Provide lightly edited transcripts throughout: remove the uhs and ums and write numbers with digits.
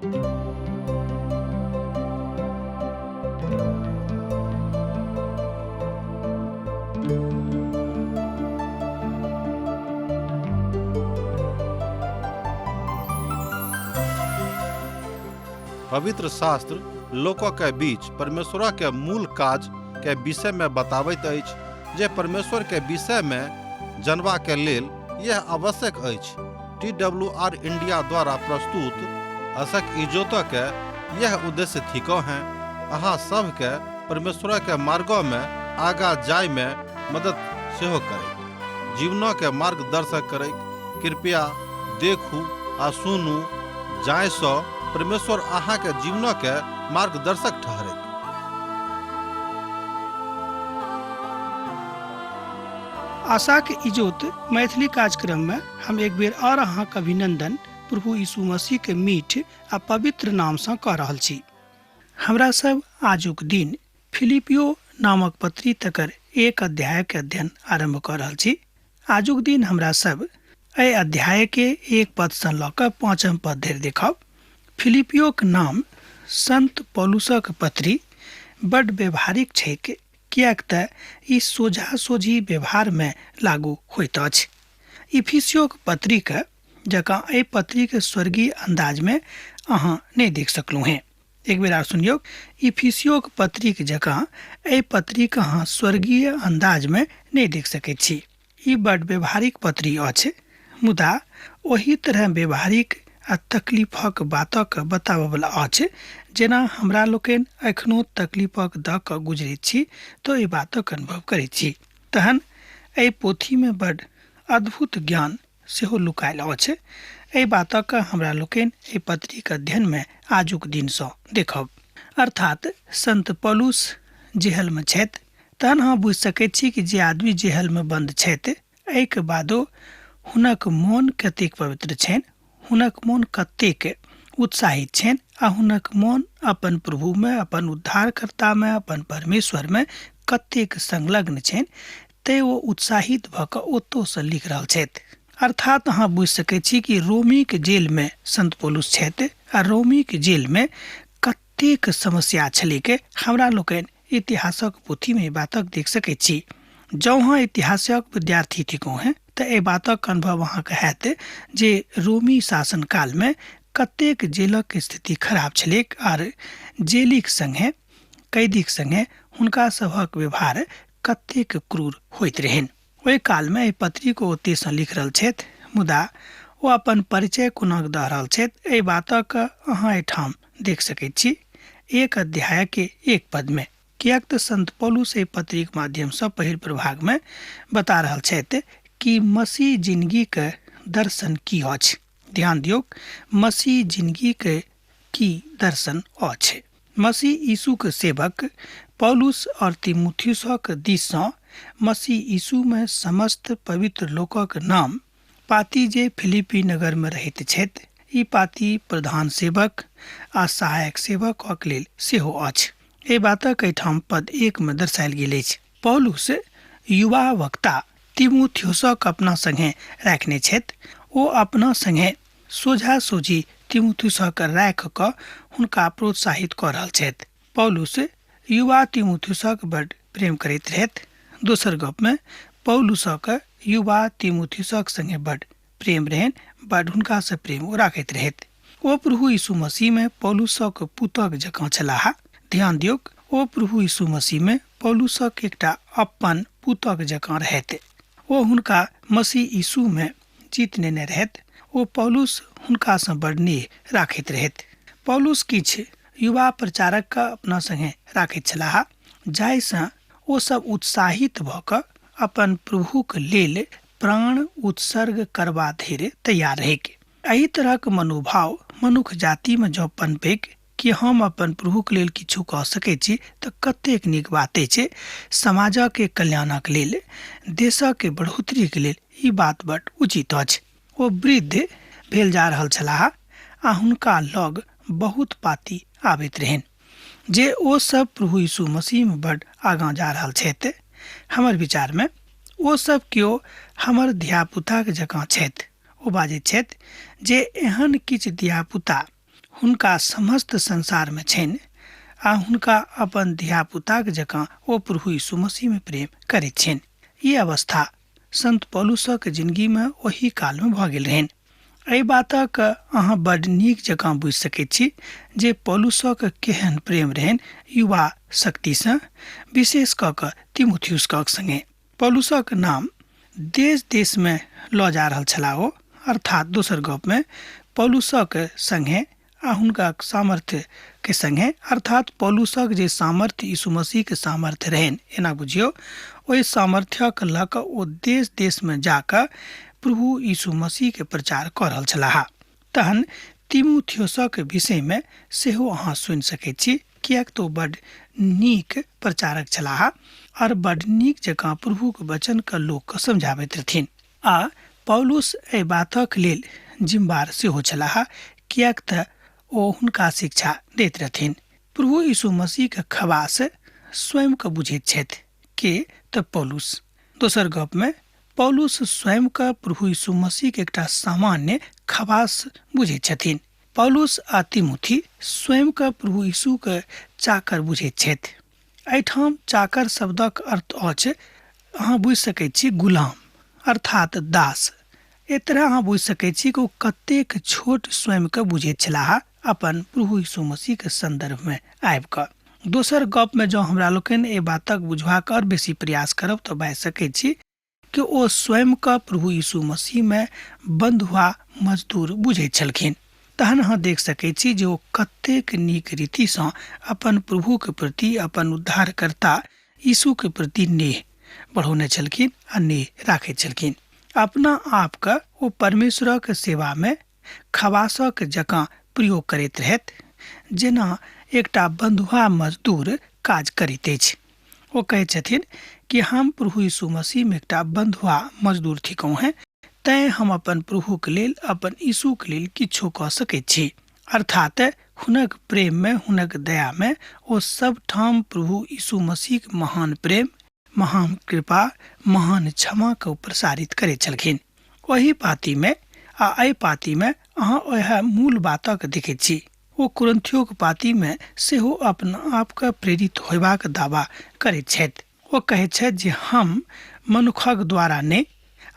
पवित्र शास्त्र लोक के बीच परमेश्वर के मूल काज के विषय में बताबैत अछि जे परमेश्वर के विषय में जनबा के लेल यह आवश्यक अछि। टी डब्ल्यू आर इंडिया द्वारा प्रस्तुत असक इजोत के यह उद्देश्य थिको हैं अहाँ सब के परमेश्वर के मार्गो में आगा जाय में मदद सेहो करे, जीवनों के मार्गदर्शक करे। कृपया देखू आ सुनू जाय सँ परमेश्वर अहाँ के जीवनों के मार्गदर्शक ठहरे। आशाक इजोत मैथिली कार्यक्रम में हम एक बेर और अहाँक अभिनंदन प्रभु यीशु मसीह के मीठ आ पवित्र नाम सँ कऽ रहल छी। हमरा सब आजुक दिन फिलिपियो नामक पत्री तकर एक अध्याय के अध्ययन आरंभ कऽ रहल छी। आजुक दिन हमरा सब एहि अध्याय के एक पद सँ लऽ कऽ पाँचम पद धरि देखब। फिलिपियोक नाम संत पौलुसक पत्री बड व्यवहारिक छैक, किएक तऽ ई सोझा सोझी व्यवहार में लागू होइत अछि। इफिसियोक पत्रीक जकाँ एहि पत्रीक स्वर्गीय अंदाज में अहाँ नहि देख सकलहुँ हेँ। एक बेर आर सुनियौ, इफिसियोक पत्रीक जकाँ एहि पत्रीक अहाँ स्वर्गीय अंदाज में नहि देख सकैत छी। ई बड व्यवहारिक पत्री अछि, मुदा ओही तरह व्यवहारिक आ तकलीफक बातक बताबऽवला अछि जेना हमरा लोकनि एखनो तकलीफक दऽ कऽ गुजरैत छी तऽ एहि बातक अनुभव करैत छी। तहन एहि पोथीमे बड अद्भुत ज्ञान सेहो लुकायल अछि। एहि बातक हमरा लोकनि एहि पत्रीक अध्ययनमे आजुक दिनसँ देखब। अर्थात संत पौलुस जेहलमे छथि, तहन अहाँ बुझि सकैत छी कि जे आदमी जेहलमे बन्द छथि एहिके बादो हुनक मोन कतेक पवित्र छनि, हुनक मोन कतेक उत्साहित छनि आ हुनक मोन अपन प्रभुमे, अपन उद्धारकर्तामे, अपन परमेश्वरमे कतेक संलग्न छनि, तैँ ओ उत्साहित भऽ कऽ ओतोसँ लिख रहल छथि। अर्थात अहाँ बुझि सकैत छी कि रोमीक जेलमे संत पौलुस छथि आ रोमीक जेलमे कतेक समस्या छलैक। हमरा लोकनि इतिहासक पोथीमे ई बातक देख सकैत छी। जँ अहाँ इतिहासक विद्यार्थी थिकहुँ हेँ तऽ एहि बातक अनुभव अहाँके हैत जे रोमी शासन कालमे कतेक जेलक स्थिति खराब छलैक आर जेलीक सङ्गे, कैदीक सङ्गे हुनका सभक व्यवहार कतेक क्रूर होइत रहनि। ओहि कालमे एहि पत्रीक ओ ओतहिसँ लिख रहल छथि, मुदा ओ अपन परिचय कोना दऽ रहल छथि एहि बातक अहाँ एहिठाम देख सकैत छी एक अध्यायके एक पदमे। किएक तऽ संत पौलुस एहि पत्रीक माध्यमसँ पहिल प्रभागमे बता रहल छथि कि मसीह जिनगीक दर्शन की अछि। ध्यान दियौक, मसीह जिनगीक की दर्शन अछि। मसीह यीशुक सेवक पौलुस और तिमुथियुसक दिससँ मसीह यीशुमे समस्त पवित्र लोकक नाम पाती जे फिलिपी नगरमे रहैत छथि। ई पाती प्रधान सेवक आ सहायक सेवकक लेल सेहो अछि। एहि बातक एहिठाम पद 1 मे दर्शायल गेल अछि। पौलुस युवा वक्ता तिमुथियुसक अपना संगे राखने छथि। ओ अपना संगे सोझा सोझी तिमुथियुसक राखि कऽ हुनका प्रोत्साहित कऽ रहल छथि। पौलुस युवा तिमुथियुसक बड प्रेम करैत रहथि। दोसर गपमे पौलुसक युवा तिमुथियुसक संगे बड प्रेम रहनि, बड हुनकासँ प्रेम ओ राखैत रहथि। ओ प्रभु यीशु मसीहमे पौलुसक पुतक जकाँ छलाह। ध्यान दियौक, ओ प्रभु यीशु मसीहमे पौलुसक एकटा अपन पुतक जकाँ रहथि। ओ हुनका मसीह यीशुमे जीत नेने रहथि। ओ पौलुस हुनकासँ बड नेह राखैत रहथि। पौलुस किछु युवा प्रचारकके अपना संगे राखैत छलाह, जाहिसँ ओ सब उत्साहित भऽ कऽ अपन प्रभुक लेल प्राण उत्सर्ग करबा धरि तैयार रहैक। एहि तरहक मनोभाव मनुख जातिमे जँ पनपैक कि हम अपन प्रभुक लेल किछु कऽ सकैत छी तऽ कतेक नीक बात अछि। समाजके कल्याणक लेल, देशके बढ़ोतरीके लेल ई बात बड उचित अछि। ओ वृद्ध भेल जा रहल छलाह आ हुनका लग बहुत पाती आबैत रहनि जे ओ सब प्रभु यीशु मसीहमे बड आगाँ जा रहल छथि। हमर विचारमे ओ सब केओ हमर धियापुताक जकाँ छथि। ओ बाजैत छथि जे एहन किछु धियापुता हुनका समस्त संसारमे छनि आ हुनका अपन धियापुताक जकाँ ओ प्रभु यीशु मसीहमे प्रेम करैत छनि। ई अवस्था संत पौलुसक जिनगीमे ओहि कालमे भऽ गेल रहनि। एहि बातक अहाँ बड्ड नीक जकाँ बुझि सकैत छी जे पौलुसक केहन प्रेम रहनि युवा शक्तिसँ, विशेष कऽ कऽ तिमुथियुसक संगे। पौलुसक नाम देश देशमे लऽ जा रहल छलाह ओ, अर्थात दोसर गपमे पौलुसक संगे आ हुनका सामर्थ्य के संगे, अर्थात पौलुसक जे सामर्थ्य यीशु मसीहके सामर्थ्य रहनि, एना बुझियौ ओहि सामर्थ्यक लऽ कऽ ओ देश देशमे जाकऽ प्रभु यीशु मसीहके प्रचार कऽ रहल छलाह। तहन तिमुथियोसक विषयमे सेहो अहाँ सुनि सकैत छी, किएक तऽ ओ बड्ड नीक प्रचारक छलाह आओर बड्ड नीक जकाँ प्रभुक वचनके लोकके समझाबैत रहथिन। आ पौलुस एहि बातक लेल जिम्मेवार सेहो छलाह, किएक तऽ ओ हुनका शिक्षा दैत रहथिन। प्रभु यीशु मसीहके खवास स्वयंके बुझैत छथि के तऽ पौलुस। दोसर गपमे पौलुस स्वयंके प्रभु यीशु मसीहके एकटा सामान्य खवास बुझैत छथिन। पौलुस आ तिमुथी स्वयंके प्रभु यीशुके चाकर बुझैत छथि। एहिठाम चाकर शब्दक अर्थ अछि, अहाँ बुझि सकैत छी, गुलाम अर्थात दास। एहि तरह अहाँ बुझि सकैत छी कि ओ कतेक छोट स्वयंके बुझैत छलाह अपन प्रभु यीशु मसीहके सन्दर्भमे आबि कऽ। दोसर गपमे जँ हमरा लोकनि एहि बातक बुझबाक आओर बेसी प्रयास करब तऽ बाजि सकैत छी कि ओ स्वयंके प्रभु यीशु मसीहमे बन्धुआ मजदूर बुझैत छलखिन। तहन अहाँ देख सकैत छी जे ओ कतेक नीक रीतिसँ अपन प्रभुके प्रति, अपन उद्धारकर्ता यीशुके प्रति नेह बढ़ौने छलखिन आ नेह राखैत छलखिन। अपना आपके ओ परमेश्वरक सेवामे खवासक जकाँ प्रयोग करैत रहथि, जेना एकटा बन्धुआ मजदूर काज करैत अछि। ओ कहैत छथिन कि हम प्रभु यीशु मसीहमे एकटा बन्धुआ मजदूर थिकहुँ हेँ, तैँ हम अपन प्रभुके लेल, अपन यीशुके लेल किछो कऽ सकैत छी। अर्थात हुनक प्रेममे, हुनक दयामे ओ सबठाम प्रभु यीशु मसीहक महान प्रेम, महान कृपा, महान क्षमाके ओ प्रसारित करैत छलखिन। ओहि पातीमे आ एहि पातीमे अहाँ ओएह मूल बातक देखैत छी। ओ कुरिन्थियोक पातीमे सेहो अपना आपके प्रेरित होयबाक दावा करैत छथि। ओ कहैत छथि जे हम मनुखक द्वारा नहि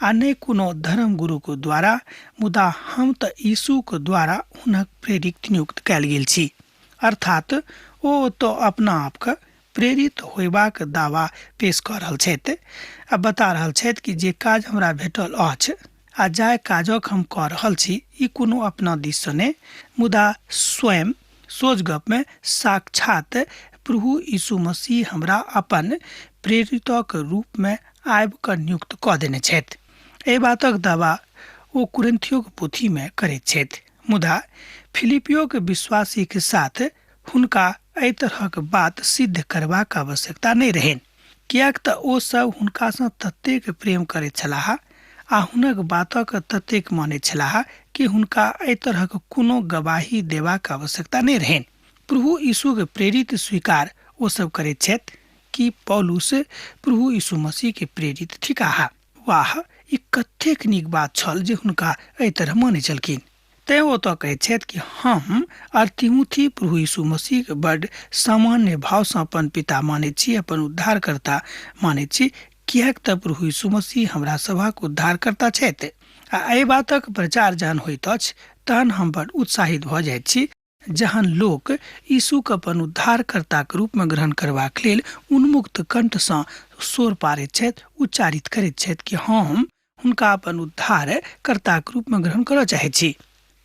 आ नहि कोनो धर्मगुरुक द्वारा, मुदा हम तऽ यीशुक द्वारा हुनक प्रेरित नियुक्त कयल गेल छी। अर्थात ओ ओतऽ अपना आपके प्रेरित होयबाक दावा पेश कऽ रहल छथि आ बता रहल छथि कि जे काज हमरा भेटल अछि आ जाहि काजक हम कऽ रहल छी ई कोनो अपना दिससँ नहि, मुदा स्वयं सोझ गपमे साक्षात प्रभु यीशु मसीह हमरा अपन प्रेरितक रूपमे आबि कऽ नियुक्त कऽ देने छथि। एहि बातक दावा ओ कुरिन्थियोक पोथीमे करैत छथि, मुदा फिलिपियोक विश्वासीक साथ हुनका एहि तरहक बात सिद्ध करबाक आवश्यकता नहि रहनि, किएक तऽ ओ सब हुनकासँ ततेक प्रेम करैत छलाह आ हुनक बातक ततेक मानैत छलाह कि हुनका एहि तरहक कोनो गवाही देबाक आवश्यकता नहि रहनि। प्रभु यीशुक प्रेरित स्वीकार ओ सब करैत छथि कि पौलुस प्रभु यीशु मसीह के प्रेरित थिकाह। वाह, ई कतेक नीक बात छल जे हुनका एहि तरह मानै छलखिन। तैँ ओ तऽ कहैत छथि कि हम आर तिमुथी प्रभु यीशु मसीहके बड्ड सामान्य भावसँ अपन पिता मानैत छी, अपन उद्धारकर्ता मानैत छी, किएक तऽ प्रभु यीशु मसीह हमरा सभक उद्धारकर्ता छथि। आ एहि बातक प्रचार जहन होइत अछि तहन हम बड्ड उत्साहित भऽ जाइत छी, जहन लोक यीशुके अपन उद्धारकर्ताक रूपमे ग्रहण करबाक लेल उन्मुक्त कंठसँ शोर पारैत छथि, उच्चारित करैत छथि कि हम हुनका अपन उद्धारकर्ताक रूपमे ग्रहण करऽ चाहैत छी।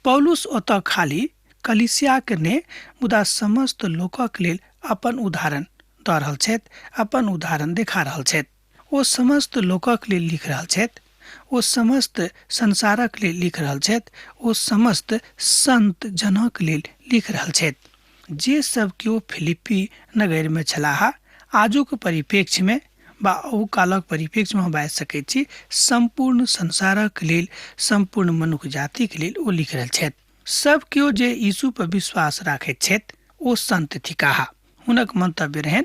पौलुस ओतऽ खाली कलीसियाक नहि मुदा समस्त लोकक लेल अपन उदाहरण दऽ रहल छथि, अपन उदाहरण देखा रहल छथि। ओ समस्त लोकक लेल लिख रहल छथि, ओ समस्त संसारक लेल लिख रहल छथि, ओ समस्त संत जनक लेल लिख रहल छथि। जे सब केओ फिलिप्पी नगरमे छलाह, आजुक परिप्रेक्ष्यमे वा ओहू कालक परिप्रेक्ष्यमे हम बाजि सकैत छी, सम्पूर्ण संसारक लेल, सम्पूर्ण मनुख जातिक लेल ओ लिख रहल छथि। सब केओ जे यीशु पर विश्वास राखैत छथि ओ संत थिकाह, हुनक मंतव्य रहनि।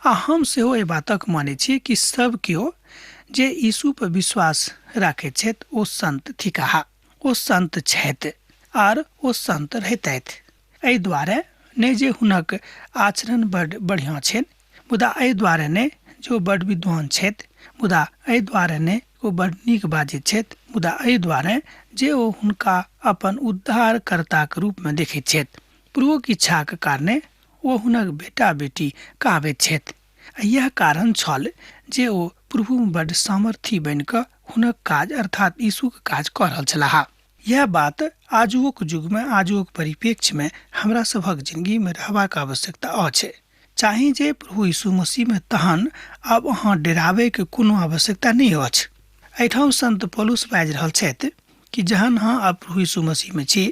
आ हम सेहो एहि बातक मानै छी कि सब केओ जे यीशु पर विश्वास राखैत छथि ओ संत थिकाह, ओ संत छथि आर ओ संत रहितथि। एहि दुआरे नहि जे हुनक आचरण बड बढ़िआँ छनि, मुदा एहि दुआरे नहि जे ओ बड विद्वान छथि, मुदा एहि दुआरे नहि ओ बड नीक बाजैत छथि, मुदा एहि दुआरे जे ओ हुनका अपन उद्धारकर्ताक रूपमे देखैत छथि। प्रभुक इच्छाक कारणे ओ हुनक बेटा बेटी कहाबैत छथि। इएह कारण छल जे ओ प्रभुमे बड सामर्थी बनि कऽ हुनक काज अर्थात यीशुक काज कऽ रहल छलाह। यह बात आजुक युगमे, आजुक परिप्रेक्ष्यमे हमरा सभक जिंदगीमे रहबाक आवश्यकता अछि। चाही जे प्रभु यीशु मसीहमे तहन आब अहाँ डेराबैके कोनो आवश्यकता नहि अछि। एहिठाम संत पौलुस बाजि रहल छथि कि जहन अहाँ आब प्रभु यीशु मसीहमे छी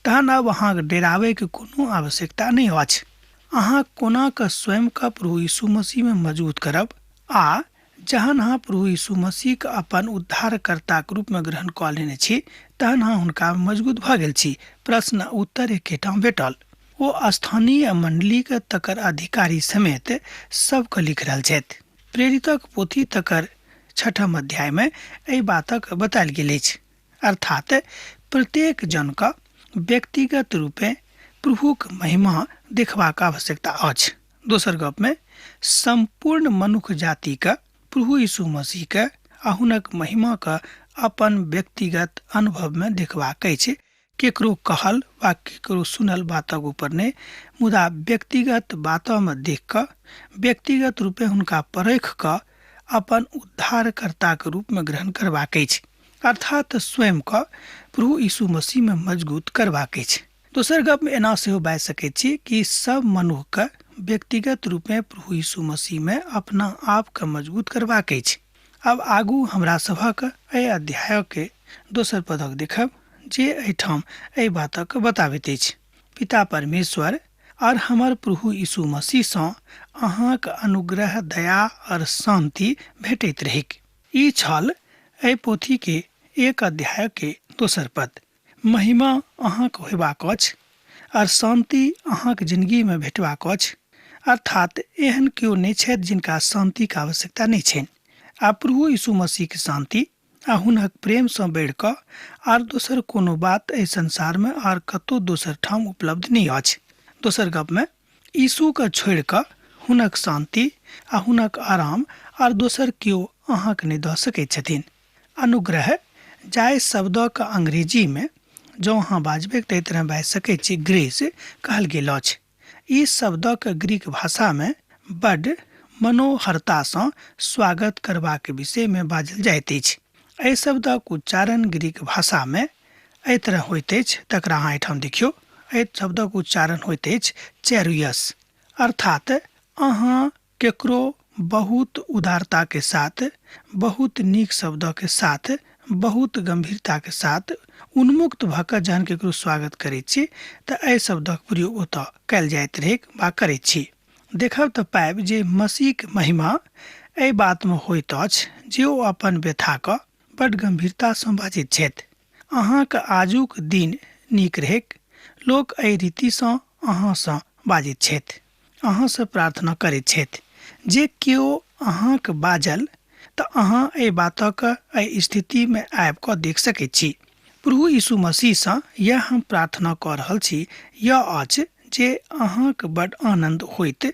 तहन आब अहाँके डेराबैके कोनो आवश्यकता नहि अछि। अहाँ कोना कऽ स्वयंके प्रभु यीशु मसीहमे मजबूत करब आ जहन अहाँ प्रभु यीशु मसीहके अपन उद्धारकर्ताके रूपमे ग्रहण कऽ लेने छी तहन अहाँ हुनका मजबूत भऽ गेल छी। प्रश्न उत्तर एकेठाम भेटल। ओ स्थानीय मंडलीके तकर अधिकारी समेत सबके लिख रहल छथि। प्रेरितक पोथी तकर छठम अध्यायमे एहि बातक बतायल गेल अछि। अर्थात प्रत्येक जनके व्यक्तिगत रूपे प्रभुक महिमा देखबाक आवश्यकता अछि। दोसर गपमे सम्पूर्ण मनुख जातिके प्रभु यीशु मसीहके आ हुनक महिमाके अपन व्यक्तिगत अनुभवमे देखबाक अछि। केकरो कहल वा केकरो सुनल बातक ऊपर नहि, मुदा व्यक्तिगत बातमे देख कऽ व्यक्तिगत रूपे हुनका परख कऽ अपन उद्धारकर्ताके रूपमे ग्रहण करबाक अछि। अर्थात स्वयंके प्रभु यीशु मसीहमे मजबूत करबाक अछि। दोसर गपमे एना सेहो बाजि सकैत छी कि सब मनुखके व्यक्तिगत रूपे प्रभु यीशु मसीहमे अपना आपके मजबूत करबाक अछि। आब आगू हमरा सभक एहि अध्यायके दोसर पदक देखब जे एहिठाम एहि बातक बताबैत अछि। पिता परमेश्वर और हमर प्रभु यीशु मसीहसँ अहाँक अनुग्रह, दया और शांति भेटैत रहैक। ई छल एहि पोथीके एक अध्यायके दोसर पद। महिमा अहाँक होयबाक अछि और शांति अहाँक जिंदगीमे भेटबाक अछि। अर्थात एहन केओ नहि छथि जिनका शांतिके आवश्यकता नहि छनि। आ प्रभु यीशु मसीहके शांति आ हुनक प्रेमसँ बढ़ि कऽ आर दोसर कोनो बात एहि संसारमे आर कतहु दोसर ठाम उपलब्ध नहि अछि। दोसर गपमे यीशुके छोड़ि कऽ हुनक शांति आ हुनक आराम आर दोसर केओ अहाँके नहि दऽ सकैत छथिन। अनुग्रह जाहि शब्दक अंग्रेजीमे जँ अहाँ बाजबै तऽ एहि तरह बाजि सकैत छी, ग्रेस कहल गेल अछि। ई शब्दक ग्रीक भाषामे बड मनोहरतासँ स्वागत करबाक विषयमे बाजल जाइत अछि। एहि शब्दक उच्चारण ग्रीक भाषामे एहि तरह होइत अछि, तकरा अहाँ एहिठाम देखियौ। एहि शब्दक उच्चारण होइत अछि चेरुयस। अर्थात अहाँ केकरो बहुत उदारता के साथ, बहुत नीक शब्द के साथ, बहुत गंभीरता के साथ उन्मुक्त भऽ कऽ जहन केकरो स्वागत करै छी तऽ एहि शब्दक प्रयोग ओतऽ कयल जाइत रहै वा करै छी। देखब तऽ पाबि जे मसीहक महिमा एहि बातमे होइत अछि जे ओ अपन व्यथाके बड गंभीरतासँ बाजैत छथि। अहाँक आजुक दिन नीक रहैक, लोक एहि रीतिसँ अहाँसँ बाजैत छथि, अहाँसँ प्रार्थना करैत छथि। जे केओ अहाँक बाजल तऽ अहाँ एहि बातक एहि स्थितिमे आबि कऽ देख सकैत छी। प्रभु यीशु मसीहसँ यैह हम प्रार्थना कऽ रहल छी, यह अछि जे अहाँक बड आनन्द होइत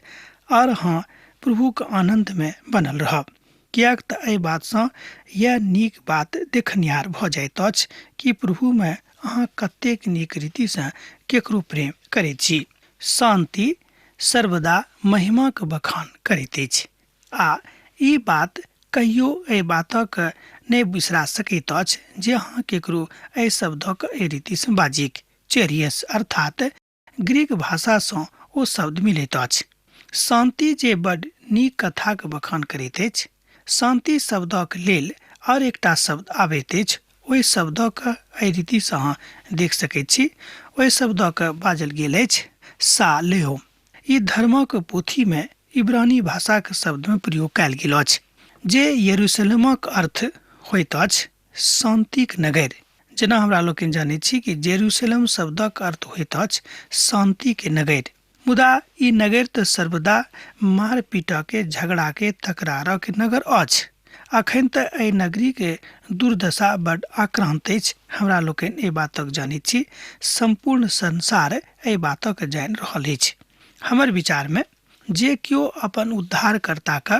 और अहाँ प्रभुक आनन्दमे बनल रहब। किएक तऽ एहि बातसँ यैह नीक बात देखनिहार भऽ जाइत अछि कि प्रभुमे अहाँ कतेक नीक रीतिसँ केकरो प्रेम करैत छी। शांति सर्वदा महिमाक बखान करैत अछि आ ई बात कहियो एहि बातक नहि बिसरा सकैत अछि जे अहाँ केकरो एहि शब्दक एहि रीतिसँ बाजिक। चेरियस अर्थात ग्रीक भाषासँ ओ शब्द मिलैत अछि। शांति जे बड नीक कथाक बखान करैत अछि। शांति शब्दक लेल आओर एकटा शब्द आबैत अछि। ओहि शब्दक एहि रीतिसँ अहाँ देख सकैत छी। ओहि शब्दक बाजल गेल अछि सालेहो। ई धर्मक पोथीमे इब्रानी भाषाक शब्दमे प्रयोग कयल गेल अछि, जे यरूशलेमक अर्थ होइत अछि शांतिक नगर। जेना हमरा लोकनि जानैत छी कि जेरूशलेम शब्दक अर्थ होइत अछि शांतिके नगर, मुदा ई नगर तऽ सर्वदा मारपीटके, झगड़ाके, तकरारके नगर अछि। अखन तऽ एहि नगरीके दुर्दशा बड आक्रान्त अछि। हमरा लोकनि एहि बातक जानैत छी, सम्पूर्ण संसार एहि बातक जानि रहल अछि। हमर विचारमे जे केओ अपन उद्धारकर्ताके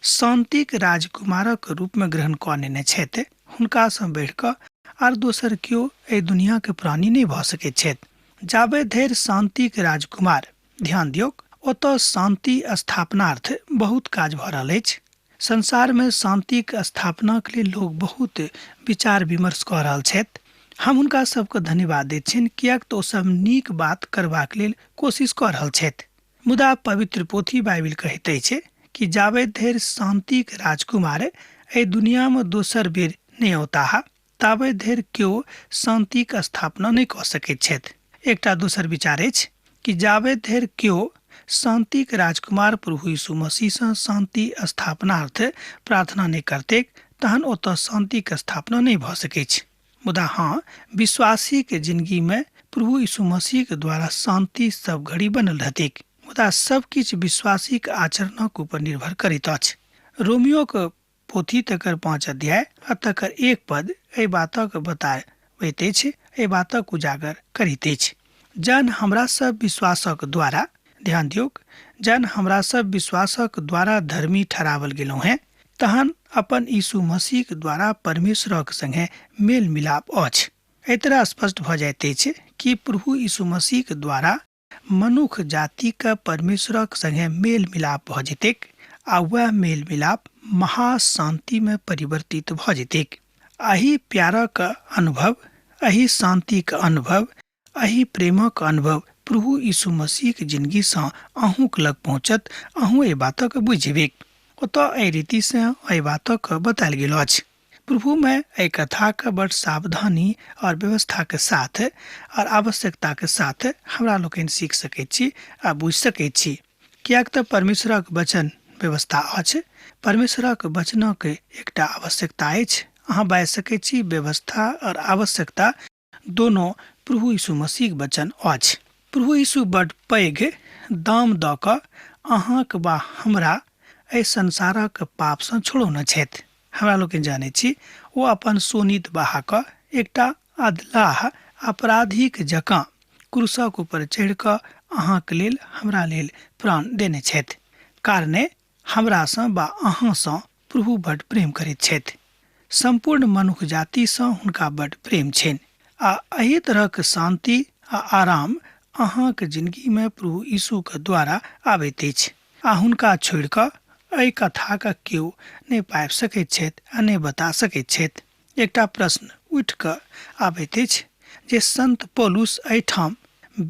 शान्तिक राजकुमारक रूपमे ग्रहण कऽ नेने छथि, हुनकासँ बढ़ि कऽ आर दोसर केओ एहि दुनियाके प्राणी नहि भऽ सकैत छथि। जाबे धरि शान्तिक राजकुमार, ध्यान दियौक, ओतऽ शान्ति स्थापनार्थ बहुत काज भऽ रहल अछि। संसारमे शान्तिक स्थापनाक लेल लोक बहुत विचार विमर्श कऽ रहल छथि। हम हुनका सबके धन्यवाद दैत छियनि, किएक तऽ ओसभ नीक बात करबाक लेल कोशिश कऽ रहल छथि। मुदा पवित्र पोथी बाइबिल कहैत अछि कि जाबे धरि शान्तिक राजकुमार एहि दुनियामे दोसर बेर नहि औताह, ताबे धरि केओ शान्तिक स्थापना नहि कऽ सकैत छथि। एकटा दोसर विचार अछि कि जाबे धरि केओ शान्तिक राजकुमार प्रभु यीशु मसीहसँ शान्ति स्थापनार्थ प्रार्थना नहि करतैक, तहन ओतऽ शान्तिक स्थापना नहि भऽ सकैछ। मुदा हँ, विश्वासीके जिंदगीमे प्रभु यीशु मसीहके द्वारा शान्ति सब घड़ी बनल रहतैक। मुदा सब किछु विश्वासीक आचरणक ऊपर निर्भर करैत अछि। रोमियोके पोथी तकर 5 अध्याय आ तकर 1 पद एहि बातक बताबैत अछि, एहि बातक उजागर करैत अछि। जहन हमरा सब विश्वासक द्वारा, ध्यान दियौक, जहन हमरा सब विश्वासक द्वारा धर्मी ठहरावल गेलहुँ हेँ, तहन अपन यीशु मसीहक द्वारा परमेश्वरक संगे मेल मिलाप अछि। एहि तरह स्पष्ट भऽ जाइत अछि कि प्रभु यीशु मसीहक द्वारा मनुख जातिके परमेश्वरक संगे मेल मिलाप भऽ जेतैक आ वएह मेल मिलाप महाशान्तिमे परिवर्तित भऽ जेतैक। एहि प्यारक अनुभव, एहि शान्तिक अनुभव, एहि प्रेमक अनुभव प्रभु यीशु मसीहक जिंदगीसँ अहूँक लग पहुँचत। अहूँ एहि बातक बुझि जेबैक। ओतऽ एहि रीतिसँ एहि बातक बतायल गेल अछि। प्रभुमे एहि कथाके बड़ सावधानी और व्यवस्थाके साथ और आवश्यकताके साथ हमरा लोकनि सीख सकैत छी आ बुझि सकैत छी, किएक तऽ परमेश्वरक वचन व्यवस्था अछि। परमेश्वरक वचनक एकटा आवश्यकता अछि। अहाँ बाजि सकैत छी व्यवस्था और आवश्यकता दोनो प्रभु यीशु मसीहक वचन अछि। प्रभु यीशु बड पैघ दाम दऽ कऽ अहाँक वा हमरा एहि संसारक पापसँ छोड़ौने छथि। हमरा लोकनि जानै छी ओ अपन शोणित बहा कऽ एकटा अधलाह अपराधीक जकाँ क्रूसक ऊपर चढ़ि कऽ अहाँक लेल हमरा लेल प्राण देने छथि। कारणे हमरासँ वा अहाँसँ प्रभु बड प्रेम करैत छथि। सम्पूर्ण मनुख जातिसँ हुनका बड प्रेम छनि आ एहि तरहक शान्ति आ आराम अहाँक जिंदगीमे प्रभु यीशुके द्वारा आबैत अछि आ हुनका छोड़ि कऽ एहि कथाके केओ नहि पाबि सकैत छथि आ नहि बता सकैत छथि। एकटा प्रश्न उठि कऽ आबैत अछि जे संत पौलुस एहिठाम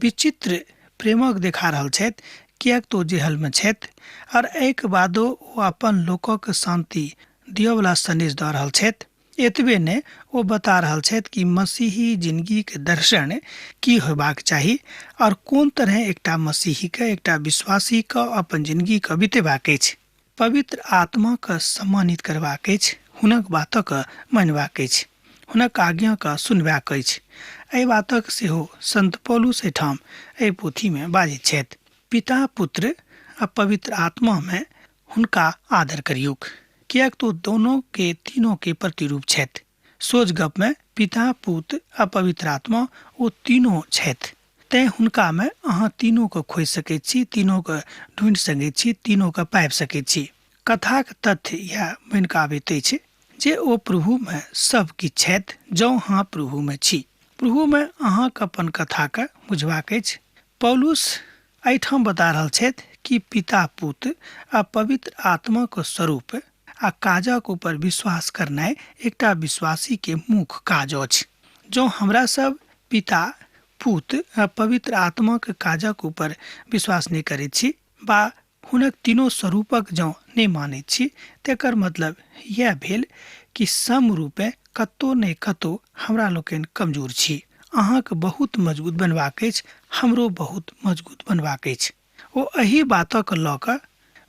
विचित्र प्रेमक देखा रहल छथि, किएक तऽ ओ जेहलमे छथि आओर एहिके बादो ओ अपन लोकक शान्ति दिअवला सन्देश दऽ रहल छथि। एतबे नहि, ओ बता रहल छथि कि मसीही जिंदगीके दर्शन की होयबाक चाही आओर कोन तरहे एकटा मसीहीके, एकटा विश्वासीके अपन जिंदगीके बितेबाक अछि। पवित्र आत्माके सम्मानित करबाक अछि, हुनक बातक मानबाक अछि, हुनक आज्ञाके सुनबाक अछि। एहि बातक सेहो संत पौलुस एहिठाम एहि पोथीमे बाजैत छथि। पिता, पुत्र आ पवित्र आत्मामे हुनका आदर करियौक, किएक तऽ ओ दोनो के तीनों के प्रतिरूप छथि। सोझ गपमे पिता, पुत्र आ पवित्र आत्मा ओ तीनों छथि, तेँ हुनकामे अहाँ तीनोके खोजि सकैत छी, तीनोके ढूँढि सकैत छी, तीनोके पाबि सकैत छी। कथाक तथ्य इएह बनि कऽ आबैत अछि जे ओ प्रभुमे सब किछु छथि। जँ अहाँ प्रभुमे छी, प्रभुमे अहाँके अपन कथाके बुझबाक अछि। पौलुस एहिठाम बता रहल छथि कि पिता, पुत्र आ पवित्र आत्माक स्वरूप आ काजक ऊपर विश्वास करनाइ एकटा विश्वासीके मुख्य काज अछि। जँ हमरा सब पिता, पुत्र आ पवित्र आत्माक काजक ऊपर विश्वास नहि करैत छी वा हुनक तीनों स्वरूपक जँ नहि मानैत छी, तेकर मतलब इएह भेल कि सम रूपे कतौ नहि कतौ हमरा लोकनि कमजोर छी। अहाँके बहुत मजबूत बनबाक अछि, हमरो बहुत मजबूत बनबाक अछि। ओ एहि बातक लऽ कऽ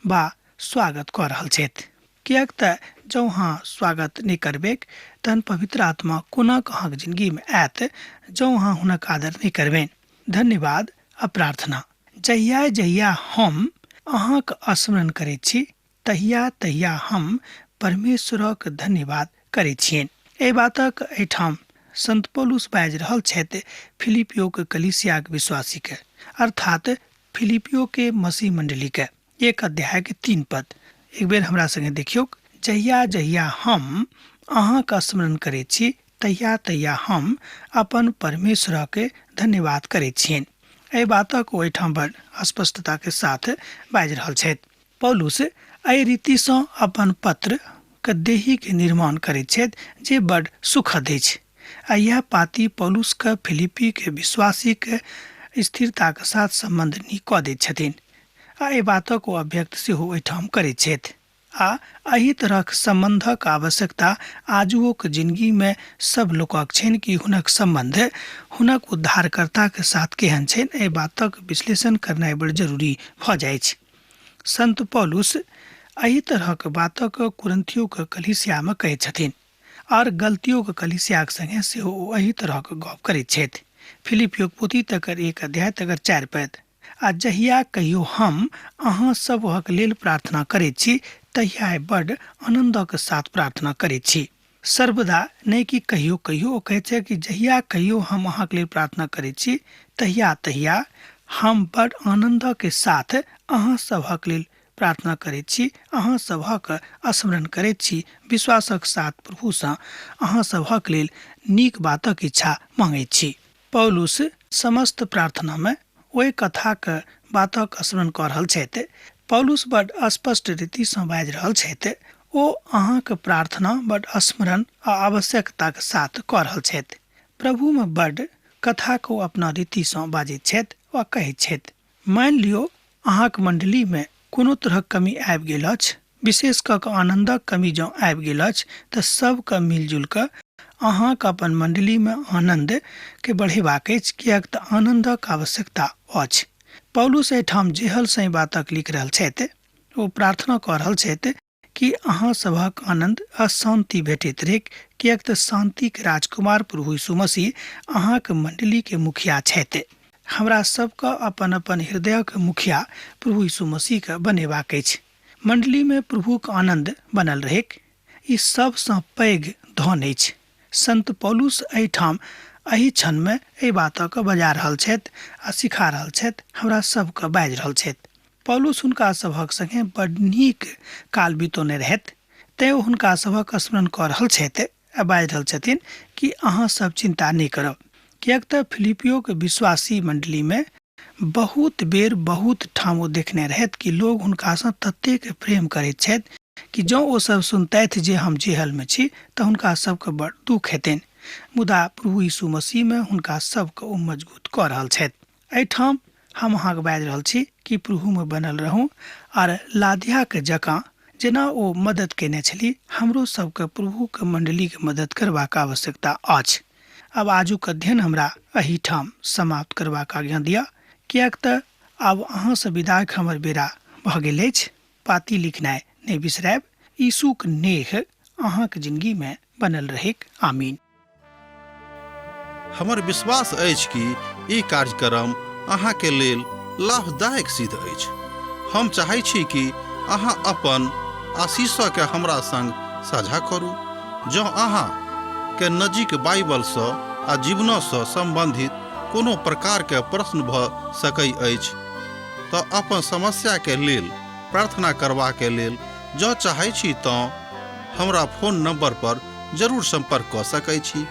बा स्वागत कऽ रहल छथि, किएक तऽ जँ अहाँ स्वागत नहि करबैक तहन पवित्र आत्मा कोना कऽ अहाँके जिंदगीमे आयत जँ अहाँ हुनक आदर नहि करबनि। धन्यवाद आ प्रार्थना। जहिया जहिया हम अहाँके स्मरण करैत छी तहिया तहिया हम परमेश्वरक धन्यवाद करैत छियनि। एहि बातक एहिठाम संत पौलुस बाजि रहल छथि फिलिपियोक कलीसियाक विश्वासीके, अर्थात फिलिपियो के मसीह मंडली के। 1 अध्याय के 3 पद एक बेर हमरा संगे देखियौक। जहिया जहिया हम अहाँके स्मरण करैत छी तहिया तहिया हम अपन परमेश्वरके धन्यवाद करैत छियनि। एहि बातक ओहिठाम बड़ स्पष्टता के साथ बाजि रहल छथि। पौलुस एहि रीतिसँ अपन पत्र के देही के निर्माण करैत छथि जे बड़ सुखद अछि। आ यह पाती पौलुस के फिलिपी के विश्वासी के स्थिरता के साथ सम्बन्ध नीक कऽ दैत छथिन आ एहि बातक ओ अभ्यक्त सेहो एहिठाम करैत छथि। आ एहि तरहक सम्बन्धक आवश्यकता आजुओक जिनगीमे सब लोकक छनि कि हुनक सम्बन्ध हुनक उद्धारकर्ताके साथ केहन छनि, एहि बातक विश्लेषण करनाइ बड़ जरूरी भऽ जाइछ। संत पौलुस एहि तरहक बातक कुरंथियोक कलीसियामे कहैत छथिन आओर गलतियोक कलीसियाक संगे सेहो ओ एहि तरहक गप करैत छथि। फिलिपियोक पोथी तकर 1 अध्याय तकर 4 पद। आ जहिया कहियो हम अहाँ सबहक लेल प्रार्थना करैत छी तहिया बड आनन्दक साथ प्रार्थना करैत छी। सर्वदा नहि कि कहियो कहियो, ओ कहैत छै कि जहिया कहियो हम अहाँके लेल प्रार्थना करैत छी तहिया तहिया हम बड आनन्दक साथ अहाँ सबहक लेल प्रार्थना करैत छी, अहाँ सबहक स्मरण करैत छी, विश्वासक साथ प्रभुसँ अहाँ सबहक लेल नीक बातक इच्छा मांगैत छी। पौलुस समस्त प्रार्थनामे ओहि कथाक बातक स्मरण कऽ रहल छथि। पौलुस बड स्पष्ट रीतिसँ बाजि रहल छथि। ओ अहाँक प्रार्थना बड स्मरण आ आवश्यकताक साथ कऽ रहल छथि। प्रभुमे बड कथाक ओ अपना रीतिसँ बाजैत छथि वा कहैत छथि। मानि लियौ अहाँक मण्डलीमे कोनो तरहक कमी आबि गेल अछि, विशेष कऽ कऽ आनन्दक कमी जँ आबि गेल अछि तऽ सबके मिलजुल कऽ अहाँके अपन मण्डलीमे आनन्दके बढ़ेबाक अछि, किएक तऽ आनन्दक आवश्यकता अछि। पौलुस एहिठाम जेहलसँ ई बातक लिख रहल छथि। ओ प्रार्थना कऽ रहल छथि कि अहाँ सभक आनन्द आ शान्ति भेटैत रहैक, किएक तऽ शान्तिक राजकुमार प्रभु यीशु मसीह अहाँक मण्डलीके मुखिया छथि। हमरा सबके अपन अपन हृदयक मुखिया प्रभु यीशु मसीहके बनेबाक अछि। मण्डलीमे प्रभुक आनन्द बनल रहैक, ई सबसँ पैघ धन अछि। संत पौलुस एहिठाम एहि क्षणमे एहि बातक बजा रहल छथि आ सिखा रहल छथि, हमरा सबके बाजि रहल छथि। पौलुस हुनका सभक संगे बड नीक काल बितौने रहथि, तेँ ओ हुनका सभक स्मरण कऽ रहल छथि आ बाजि रहल छथिन कि अहाँ सब चिन्ता नहि करब, किएक तऽ फिलिपियोक विश्वासी मण्डलीमे बहुत बेर बहुत ठाम ओ देखने रहथि कि लोग हुनकासँ ततेक प्रेम करैत छथि कि जँ ओ सब सुनतथि जे हम जेहलमे छी तऽ हुनका सबके बड़ दुःख हेतनि, मुदा प्रभु यीशु मसीहमे हुनका सबके ओ मजगूत कऽ रहल छथि। एहिठाम हम अहाँके बाजि रहल छी कि प्रभुमे बनल रहू आर लादियाके जकाँ जेना ओ मदद कयने छली, हमरो सबके प्रभुके मण्डलीके मदद करबाक आवश्यकता अछि। आब आजुक अध्ययन हमरा एहिठाम समाप्त करबाक आज्ञा दिअ, किएक तऽ आब अहाँसँ विदाइक हमर बेरा भऽ गेल अछि। पाती लिखनाइ नहि बिसरायब। यीशुक नेह अहाँक जिंदगीमे बनल रहैक। आमीन। हमर विश्वास अछि कि ई कार्यक्रम अहाँके लेल लाभदायक सिद्ध अछि। हम चाहै छी कि अहाँ अपन आशीषके हमरा संग साझा करू। जँ अहाँ के नजीक बाइबलसँ आ जीवनसँ सम्बन्धित कोनो प्रकारके प्रश्न भऽ सकै अछि तऽ अपन समस्याके लेल प्रार्थना करबाके लेल जँ चाहै छी तँ हमरा फोन नंबर पर जरूर संपर्क कऽ सकै छी।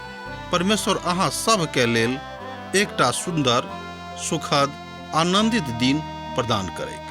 परमेश्वर अहाँ सभके लेल एकटा सुन्दर, सुखद, आनंदित दिन प्रदान करैक।